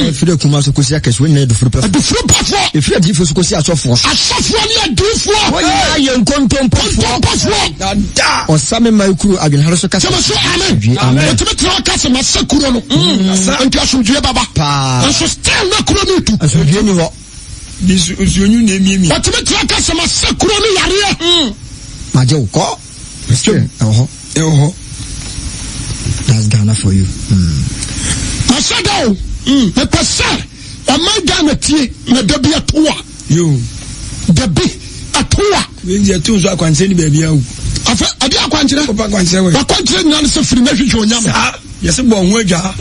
Efiri akuma so kosi akɛse wɔn nyinaa yɛ dufuru pɛfoɔ. Dufuru pɛfoɔ. Efiri adiifoɔ so kosi asɔfoɔ so. Asɔfoɔ ne adiifoɔ. Wɔn nyinaa yɛ nkontompofoɔ. Nkontompofoɔ. Dada. Ɔsa me man kuro adwenhare so kasa. Gyeme so amen. Amen. Ɔtumi tena ɔka sɛ masa kuro no. Mm. Nti asomdwie bɛba. Paa. Nso still na kuro no tu. Asomdwie ni hɔ. Bi nsuo nyu na emiemia. Ɔtumi tena ɔka sɛ masa kuro no yareɛ. Mm. Magye wo kɔ. Still ɛwɔ hɔ. Ɛwɔ hɔ. That's Ghana for you. Mm. Masa da o. Mm. Mepɛ sɛ ɔman Ghana tie na da bi ɛto a. Yoo. Dabi ɛto a. Wei deɛ ɛto nso akwankyerɛ ni baabi awu. Afɛ ɛde akwankyerɛ. Kɔpa akwankyerɛ wɛ. Wakwankyerɛ nyinaa ne sɛ firi nɛ hwehwɛ onyame. Saa yɛsɛ bɔ ho adwa.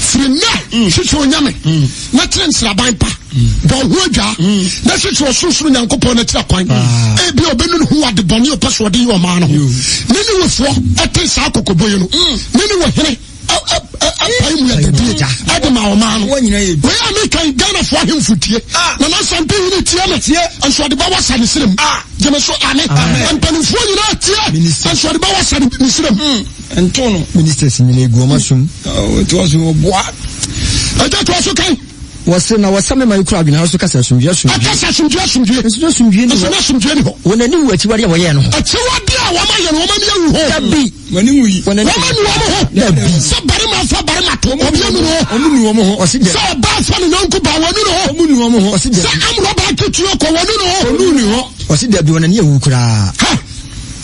Firi nɛ mm. hwehwɛ onyame. Mm. Na kyerɛ nsraban pa. Mm. Bɔ ho adwa. Na hwehwɛ ɔsorosoro Nyankopɔn na kyerɛ kwan. Ah. Ebi ɔbɛnu ne ho ade bɔne ɔpɛ so ɔde yɛ ɔman no ho. Ne ne wɔ ɛte saa kɔkɔbɔ yi no. Ne ne wɔ hene. apae mu adidie ɛde ma ɔman no wei a meka yi Ghanafoɔ ahemfo tie ah. Nana Asante hene tie me nso ɔde bɛwɔ sa ne serem ah. gyeme so ame mpanimfoɔ nyinaa tie nso ɔde bɛwɔ sa ne serem hmm. nto no ministers nyina egu ɔma som toa so ɔboa ɛgya toa so kan Wɔse, na wɔsa me man kuro adwenhare so kasa asomdwoeɛ, asomdwoeɛ. Ɛkasa asomdwoeɛ, asomdwoeɛ. Nso na asomdwoeɛ nni hɔ. Nso na asomdwoeɛ nni hɔ. Wɔn ani wu akyiwadeɛ a wɔyɛɛ no ho. Akyiwadeɛ a wɔn ayɛ no, wɔn ani awu ho. Dabi. Wɔn ani nwui. Wɔn ani Wɔn anu wɔn ho. Dabi. Sɛ barima fa barima to, obi anu ne ho. Wɔn nu wɔn ho. Ɔse dabi. Sɛ ɔbaa fa ne yɔnko baa, wɔn anu ne ho. Wɔn nu wɔn ho. Ɔse dabi. Sɛ amrɔba ketewa kɔ, wɔn anu ne ho. Wɔn nu ne ho. Ɔse dabi, wɔn ani awu koraa. Ha!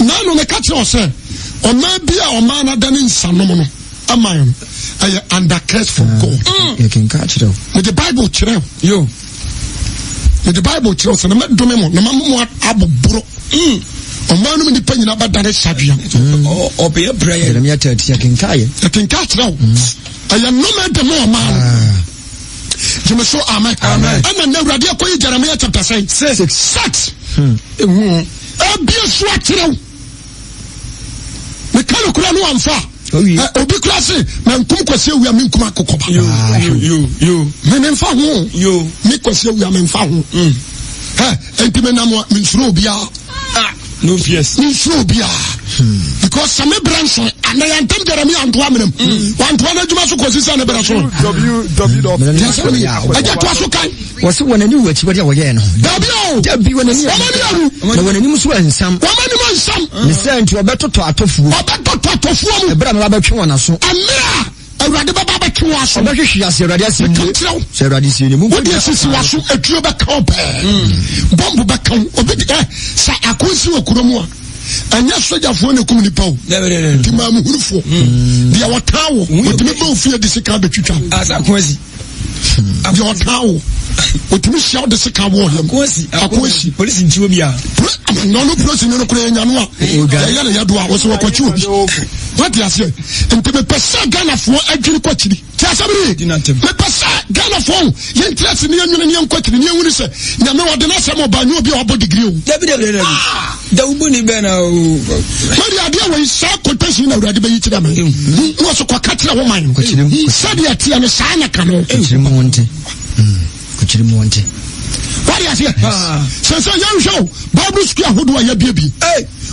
Naanu meka kyerɛ wo sɛ, ɔman bi a ɔman no adane nsanom no, ama no, ɛyɛ under curse from ah, God. Yɛkenka kyerɛ wo. Mede Bible kyerɛ wo. Yo. Mede Bible kyerɛ wo sɛ na mɛdome mo na mama mo aboboro. Mm. Ɔman no mu nipa nyinaa bɛdane sadwea. Mm. Ɔbɛyɛ brɛ yɛ. Jeremia 30 yɛkenka yɛ. Yɛkenka kyerɛ wo. Mm. Ɛyɛ nnome de mo ɔman no. Ah. Gyeme so amen. Ɛna na Awurade akɔyi Jeremiah chapter sɛn? 6. Ehu. Ebie so akyerɛw. Meka no kora no amfa. Obi kora se mankum Kwasi Awia menkum akokɔba. Me memfa ho. Me Kwasi Awia memfa ho. Mm. Enti menam a mensuro obiara. Ah, no fears. Mensuro obiara. Hmm. Because sɛ me brɛ nso anɛ yɛntɛm Jeremia ntoa menam. Hmm. Wantoa no adwuma so kɔsi sɛ ne brɛ so. Ɛgya toa so kan. Wɔsi wɔn ani wu akyiwade a wɔyɛɛ no ho. Dabi o. Dabi wɔn ani awu. Wɔn ani awu. Na wɔn anim nso ansam. Wɔn anim ansam. Ne sɛ nti wɔbɛtotɔ atɔfuo. Wɔbɛtotɔ atɔfuo mu. Ɛberɛ a mɛba bɛtwe wɔn aso. Mmerɛ a Awurade bɛba bɛtwe wɔn aso. Wɔbɛhwehwe ase Awurade asɛm nie. Meka kyerɛ wo. Sɛ Awurade sie ni. Wode asisi w'aso etuo bɛka wo pɛɛ. Hmm. Bɔmbo bɛka wo. Obi de ɛ sɛ akonsi wɔ kuro mu a ɛnyɛ sogyafoɔ na ɛkum nipa o. Nti maamuhunufoɔ. Hmm. Deɛ wɔtaa wo wɔtumi bɛ ofie de sika bɛtwitwa. Deɛ ɔtaa wo ɔtumi hyia wode sika wɔ ɔyam akoasi polisi nkyi obi a na ɔno polisi no kora yɛnya no a yɛyɛ ne yɛdo a wɔsɛ wɔkɔkye obi wate aseɛ nti mepɛ sɛ Ghanafoɔ adwene kɔkyiri te asɛm ne mepɛ sɛ Ghanafoɔ yɛntira se ne yɛnwene ne yɛnkɔkyiri ne yɛhunu sɛ Nyame wɔde no asɛm ɔba nyɛ obi a wabɔ degree o dabi dabi dabi Dawubɔni bɛn na o. Wọ́n adeɛ wɔ yi saa quotation na awurade bɛyi kyerɛ mi. Wọ́n so kɔka kyerɛ wo man. Sɛdeɛ ɛteɛ no saa na ka no. Kɔkyerɛ mu wɔn te. Kɔkyerɛ mu wɔn te. Wọ́n de aseɛ. Sɛ sɛ yɛnhwɛ o Bible school ahodoɔ a yɛabiebie.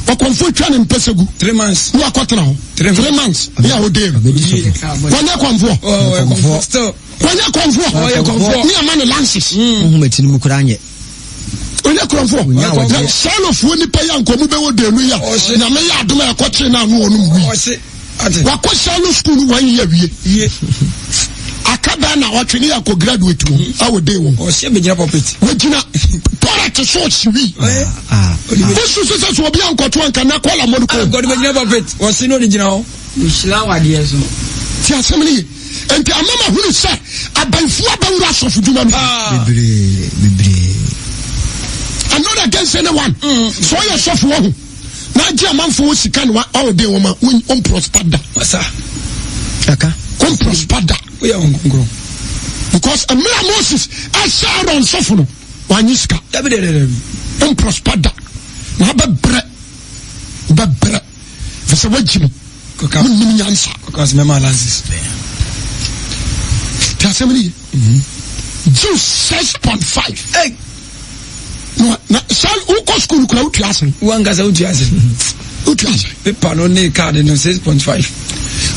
Ɔkɔmfo twa ne mpɛsɛ gu. 3 months. Ní wakɔtena hɔ. 3 months. Ní a ɔde mu. Wɔnyɛ kɔmfoɔ. Wɔnyɛ kɔmfoɔ. Ní ama ne lances. Ohun ɛti no mu koraa nyɛ. Onye kurɔfoɔ na salofoɔ nipa yi a nkɔmu bɛwɔ denu yi a nyame yɛ adom a ɛkɔkyee no ano ɔnom wi wakɔ salo school no wɔn yɛ wie aka bɛɛ na ɔtwe ne yɛkɔ graduate wɔ awɔ de wɔn wɔgyina tɔrɛt so ɔhye wi wosu sɛ sɛ so obi ankɔto anka na kɔla mmɔ no kɔ ti asɛm no ye. Enti ama mahunu sɛ abayifoɔ abɛwura asɔfo dwuma mu. Bebree, bebree. I'm not against anyone. Sɛ ɔyɛ sɔfo wɔ ho na agye amanfo wɔ sika na ɔwɔ den wɔn a wɔn prosper da. Masa. Aka. Wɔn prosper da. Woyɛ wɔn kronkron. Because mmerɛ Moses ɛhyɛ Aaron sɔfo no wanye sika. Dabi dabi dabi. Wɔn prosper da. Na abɛbrɛ bɛbrɛ fisɛ wagyi mu. Wonnim nyansa. Ti asɛm no ye. Jew 6.5. Hey. Na na sɛ wokɔ sukuu kura wotua ase. Wankasa wotua ase. Wotua ase. Pepa no ne kaade no 6.5.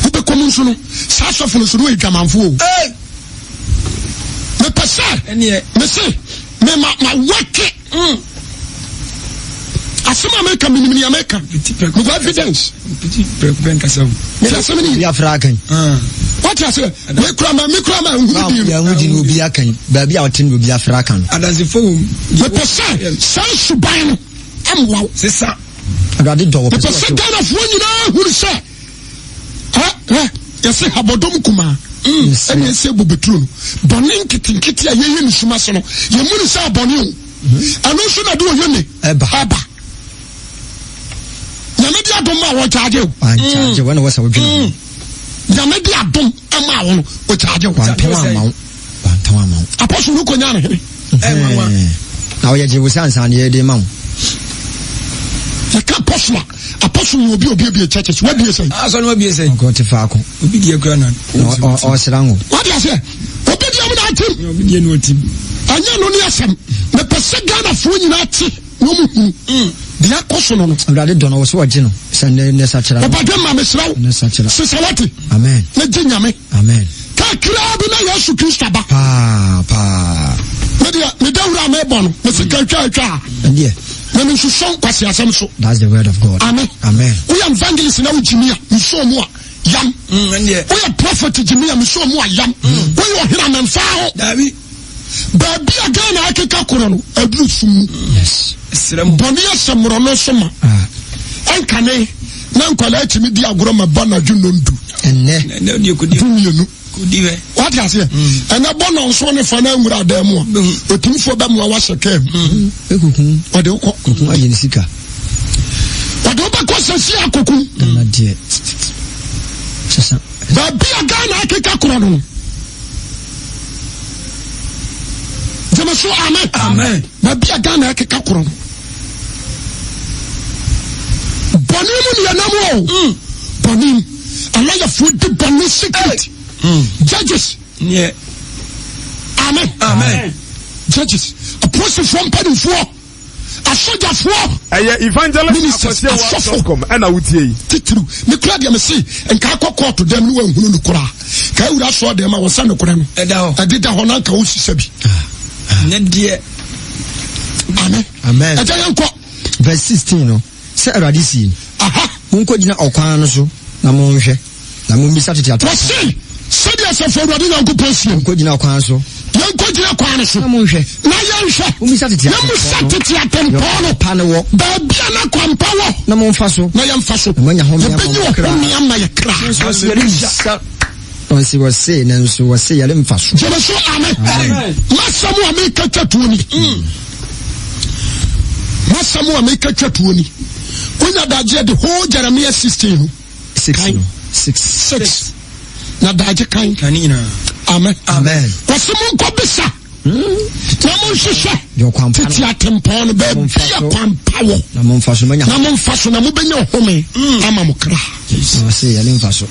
Wobɛkɔ mu nso no saa sɔfo no so no wɔyɛ dwamanfo o. Hey. Mepɛ sɛ. Ɛneɛ. Mese mema ma wɛke. Mm. Asɛm a meka menim nea meka. Mewɔ evidence. Mede asɛm no yɛ. Afra akan. Wate aseɛ? Mekura ma mekura ma nhunu din no. Yɛn ho di no obi akan. Baabi a ɔte no obi afra akan. Adansefo wom. Mepɛ sɛ saa suban no ɛmmoa wo. Sesa. Awurade dɔ wɔ pɛ sɛ. Mepɛ sɛ Ghanafoɔ nyinaa hunu sɛ ɛ yɛsɛ habɔdɔm kumaa mm. ɛne ɛsɛ bobeturo no bɔne nketenkete a yɛyɛ ne suma se no yɛmu ne sɛ abɔne o mm-hmm. ɛno nso na de ɔyɛ ne ɛba nyame de adom ma wɔkyaagye o wankyaagye wɔn na wɔsɛ wodwene ho mm. nyame de adom ma wo no wɔkyaagye wo wantɔn ama wo wantɔn ama wo apɔso no kɔnya ne hene na ɔyɛ gye wo sɛ ansa ne yɛde ma wo yɛka apɔso a apɔso yɛ obi obi abie churches wabie sɛn asɔ no wabie sɛn ɔkɔ te faako obi deɛ kura na ɔsra ngo wade aseɛ obi deɛ mu na atim obi deɛ na ɔtim ɛnyɛ no ne asɛm mepɛ sɛ Ghanafoɔ nyinaa te na ɔmu hunu mm. deɛ akɔ so no no awurade dɔ no wɔ so ɔgye no sɛ ne ne sakyera ɔbadwe ma mesrɛ wo ne sakyera sesa wate amen na gye nyame Amen. Kakraa bi na Yesu Kristo aba. Paa paa. Me deɛ me dawuro a mebɔ no me sika atwa atwa a. Ɛdeɛ. Na me nsusɔ nkwasi asɛm so. That's the word of God. Amen. Amen. Woyɛ evangelist na wogyimi a nsuo mu a yam. Mm, Woyɛ prophet gyimi a nsuo mu a yam. Mm. Woyɛ ɔhene a mɛmfa ho. Dabi. Baabi a Ghana akeka korɔ no aduru sum mu. Yes. Bɔne ahyɛ mmorɔno so ma. Ah. Ɛnkane na nkwadaa tumi di agorɔ ma ba nadwo nnɔndu. Ɛnnɛ. 12. Wate aseɛ? Mm. Ɛnɛ bɔ nɔnso ne fa no anwura adan mu a, ɔtumfoɔ bɛmoa wahyɛ kaa mu. Mm. Ɔde wokɔ. Kuku agye ne sika. Ɔde wobɛkɔ sɛsi akoku. Ghana deɛ. Sesa. Baabi a Ghana akeka korɔ no. Gyeme so amen. Amen. Baabi a Ghana ɛkeka korɔ no. Bɔne mu ne yɛnam o. Mm. Bɔne mu. Alɔyafoɔ di bɔne secret. Mm. Judges. Yeah. Amen. Amen. Judges. Apolisifoɔ mpanimfoɔ. Asogyafoɔ. Ɛyɛ Evangelist Ministers, Akwasi asɔfo. Awuah dot com ɛna wotie yi. Titiriw, me kura deɛ mese nka akɔ kɔɔto dɛm ne wanhunu no koraa. Ka awura soɔ dɛm a wɔsɛ nokorɛ no. Ɛda hɔ. Ɛdeda hɔ na nka wosisa bi. Ne deɛ. Amen. Amen. Ɛgya yɛn kɔ. Verse 16 no, sɛ Awurade sie, Aha. monkɔgyina ɔkwan no so na monhwɛ. Na mommisa tete atempɔn. Wɔse, Sɛdeɛ Asafo Awurade Nyankopɔn seɛ ni. Monkɔgyina ɔkwan so. Yɛnkɔgyina kwan no so. Na monhwɛ. Na yɛnhwɛ. Mommisa tete atempɔn no. Yɛmmisa tete atempɔn no. Deɛ ɔkwan pa no wɔ. Baabi a na kwan pa wɔ. Na momfa so. Na yɛmfa so. Na moanya home ama Yɛbɛnya mo kra. ɔhome ama yɛ kra. Nanso wɔse, Yɛremmisa. Wɔse, wɔse, nanso wɔse, Yɛremfa so. Gyeme so, amen. M'asɛm a meka twa toɔ ni. M'asɛm a meka twa toɔ ni. Wonya dagyeɛ the whole Jeremiah 16 no. Six no. Six. Six. Na daagye kan. Kan ne nyinaa. Amen. Amen. Wɔsi mo nkɔ bisa. Na mo nhwehwɛ. Tete atempɔn no baabi a kwampa wɔ. Na mo nfa so na mo nfa so na mo bɛnya ɔhome hmm. ama mo kra. Na ɔsi yɛne nfa so.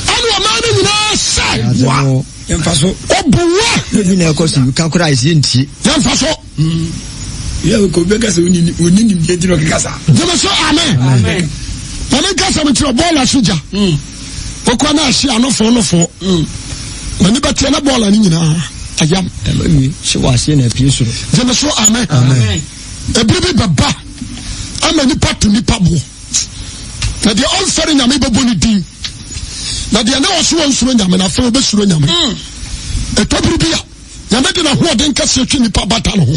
Ɛna ɔman no nyinaa sɛ. Wa. Yɛnfa so. Ɔbuwa. Ebi na ɛkɔ so ka koraa ɛsi yɛn tie. Yɛnfa so. Yɛ ko bɛ kasa oni oni ni bie ti na ɔkeka sa. Jẹ́mi sọ amen. Amen. Maame nkasa mi kyerɛ bɔɔla so gya. Okura náà ahye anofo nofo. Mani bɛteɛ na bɔɔla no nyinaa ayam. Ɛbɛ wie hyɛ wɔ aseɛ na apue soro. Jẹ́mi sọ amen. Amen. Ebiri bi bɛba ama nipa to nipa boɔ. Na deɛ ɔnfɛre nyame bɛbɔ ne din. Na deɛ ne ɔso ɔnsuro nyame na afei ɔbɛsuro nyame. Ɛtɔ biri bi a. Nyame de n'ahoɔden kɛseɛ twe nipa bata ne ho.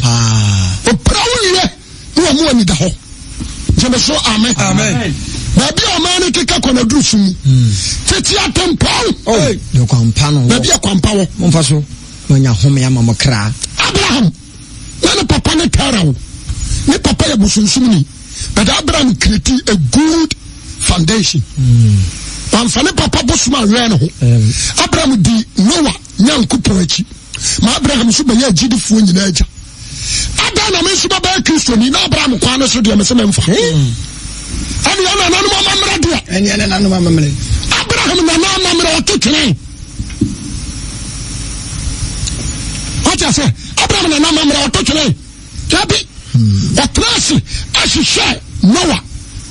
Ɔpira wo wie ne wɔn mu anida hɔ. Gyeme so amen. Amen. Baabi a ɔman no keka kɔ na duru so mu. Hmm. Tete atempɔn. Oh, deɛ kwampa no. Baabi a kwampa wɔ. Momfa so manya home ama mo kra. Abraham na ne papa ne Tara o. Ne papa yɛ bosonsomni. But Abraham create a good foundation. Hmm. Wamfa ne papa bosom awɛn ne ho. Abraham di Noah Nyankopɔn akyi ma Abraham nso bɛyɛ agyidifoɔ nyinaa agya. Adɛn na me nso bɛbɛyɛ Kristoni na Abraham kwan no so deɛ mese memfa? Ɛne yɛn nananom amammerɛ deɛ. Ɛne yɛn nananom amammerɛ. Abraham nana amammerɛ ɔto twene. Wate ase? Abraham nana amammerɛ ɔto twene. Dabi, ɔtena ase ahwehwɛ Noa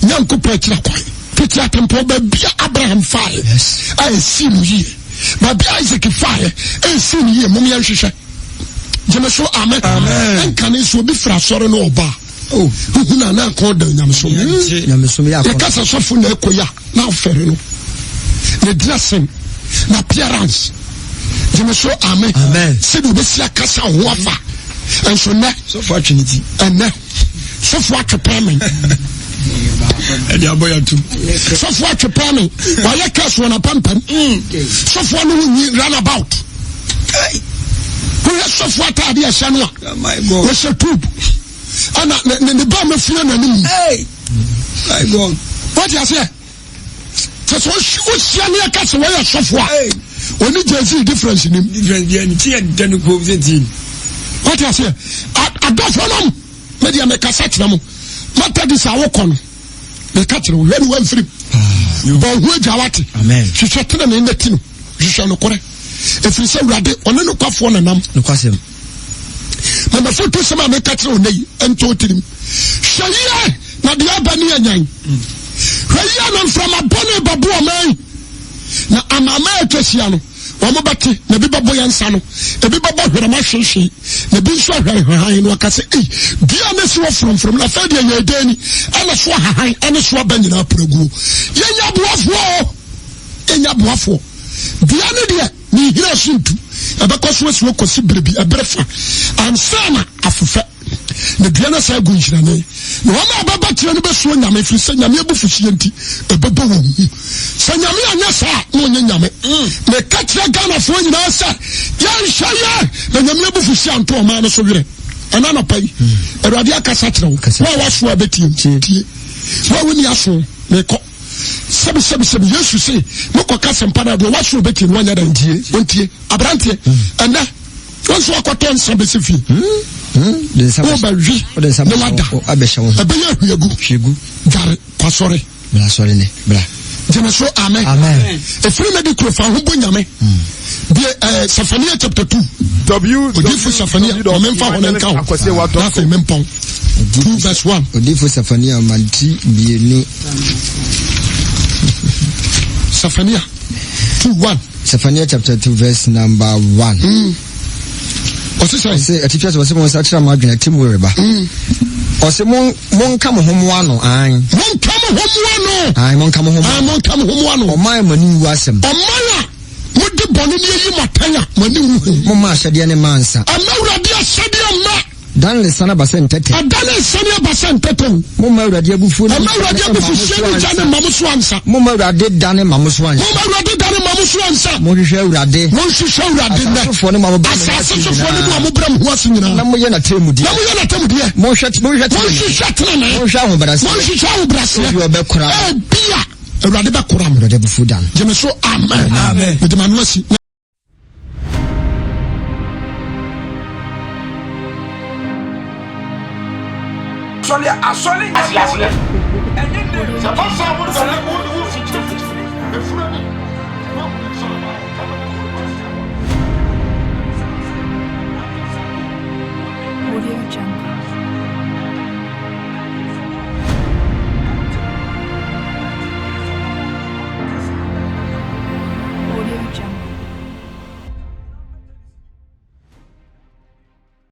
Nyankopɔn akyira kwan. Tete atempɔn baabi a Abraham faeɛ a ɛsii no yie, baabi a Isaac faeɛ a ɛsii no yie, mom yɛnhwehwɛ. Gyeme so amen. Ɛnkane nso obi firi asɔre no ɔba a, huhu na na akɔn da nyamesom. Yɛka sɛ sɔfo na ɛkɔ yi a, na afɛre no. Ne dressing, na appearance. Gyeme so amen. Sɛdeɛ obɛsi akasa ho afa. Nso nnɛ. Sɔfo atwe ne ti. Ɛnnɛ. Sɔfo atwe pɛn me. Ɛde abɔ yɛ atum. Sɔfo atwe pɛn me. Wayɛ kɛse wɔ n'apampam. Mm. Sɔfo ano ho nwi run about. Woyɛ sɔfo ataade ɛhyɛ no a. Oh Wɔhyɛ tube. Ɛna ne ne ba mafia n'anim. My God. Wọ́n ti aseɛ. Kyɛ sɛ wohyia ne ɛka sɛ wɔyɛ sɔfo a ɔne Jay-Z difference nim. Difference bi ɛni ti yɛ dɛ no kurom sɛ tii. Wate aseɛ adɔfo nom me deɛ mekasa kyerɛ mo Methodist a wokɔ no meka kyerɛ wo hwɛ ne wamfirim bɔ ho agya wate hwehwɛ tene ne nna ti no hwehwɛ nokorɛ ɛfiri sɛ awurade ɔne nokwafoɔ nanam nokwasɛm Na m'afotusɛm a meka kyerɛ wo nnɛ yi ntɔ wo tirim. Hwɛ yie na deɛ aba ne anyan. Hwɛ yie na mframa bɔne bɛbo ɔman yi, na amanaman a atwa ahyia no, wɔn bɛte, na ebi bɛbɔ yɛn nsa no, ebi bɛbɔ hwerɛma hwehwee, na ebi nso ahwɛre hwahan, na wɔaka sɛ, Ei, dua a na esi hɔ frɔmfrɔm, na afei deɛ yɛn dɛn ni? Ɛna so ahahan ne so aba nyinaa pere aguo. Yɛnya aboafoɔ o, yɛnya aboafoɔ. Dua no deɛ, Ne nhina so ntu. Ɛbɛkɔ so asi hɔ kɔsi bere bi, ɛbere fa, ansa na afefɛ. Na dua no asan agu nhyerɛne. Na wɔn a wɔbɛba tire no bɛsuro Nyame, ɛfiri sɛ Nyame abufuhyeɛ nti, ɛbɛbɔ wɔn hu. Sɛ Nyame anyɛ saa a, na ɔnyɛ Nyame. Meka kyerɛ Ghanafoɔ nyinaa sɛ, yɛnhwɛ yɛ na Nyame abufuhyeɛ anto ɔman no so werɛ. Ɛna anɔpa yi, Awurade akasa kyerɛ wo. Wo a woaso a bɛtie, tie. Wo a wonni aso, mekɔ. Sɛbi sɛbi sɛbi Yesu se mokɔ ka sɛmpa no a deɛ waso ɔbɛtie no wanyɛ dɛn? Ɔntie. Aberanteɛ, ɛnɛ. Wɔn nso akɔtɔ nsa bɛsi fie. Wobɛwe na wada. Ɛbɛyɛ ahwiegu. Dware kɔ asɔre. Bra asɔre nɛ bra. Gyeme so amen. Amen. Efiri na di kuro fa ho bɔ nyame. Bie ɛɛ eh, Sefania chapter 2. W Odifo Sefania ɔme nfa hɔ ne nka ho. Na afei me mpɔn. 2 verse 1. Odifo Sefania manti bienu. Sefania 2 1. Sefania chapter 2 verse number 1. Mm. Ɔse sɛ. Ɔse atifi asɛ ɔse mo nsakyera mo adwene ati mu reba. Mm. Ɔse mo monka mo ho mo ano an. Monka mo ho mo ano. An monka mo ho. An monka mo ho mo ano. Ɔman mo ani nwu asɛm. Ɔman a mode bɔne ne ayi mo atɛn a mo ani nwu ho. Momma ahyɛdeɛ ne mma ansa. Ɛmma Awurade ahyɛdeɛ mma. Dan ne sane aba sɛ ntɛtɛ. Ɛda ne nsane aba sɛ ntɛtɛ o. Momma Awurade abufuo ne Ɛmma Awurade abufuhyeɛ ne gya ne mma mo so ansa. Momma Awurade da ne mma mo so ansa. Momma Awurade da ne mma mo so ansa. Monhwehwɛ Awurade. Monhwehwɛ Awurade nnɛ. Asase sofoɔ ne mo a mobrɛ mo ho ase Asase sofoɔ ne mo a mobrɛ mo ho ase nyinaa. Na moyɛ n'atemmudeɛ. Na moyɛ n'atemmudeɛ. Monhwɛ monhwehwɛ tenenee. Monhwehwɛ tenenee. Monhwehwɛ ahobrɛaseɛ. Monhwehwɛ ahobrɛaseɛ. Ebia ɔbɛkora mo. Ebia Awurade bɛkora mo. Awurade abufuo da no. Gyeme so amen. Amen. Mede m'ano asi. Asɔre asɔre nyɛ Sɛ fa saa wo dane wo wo fikyiri fikyiri efura ni.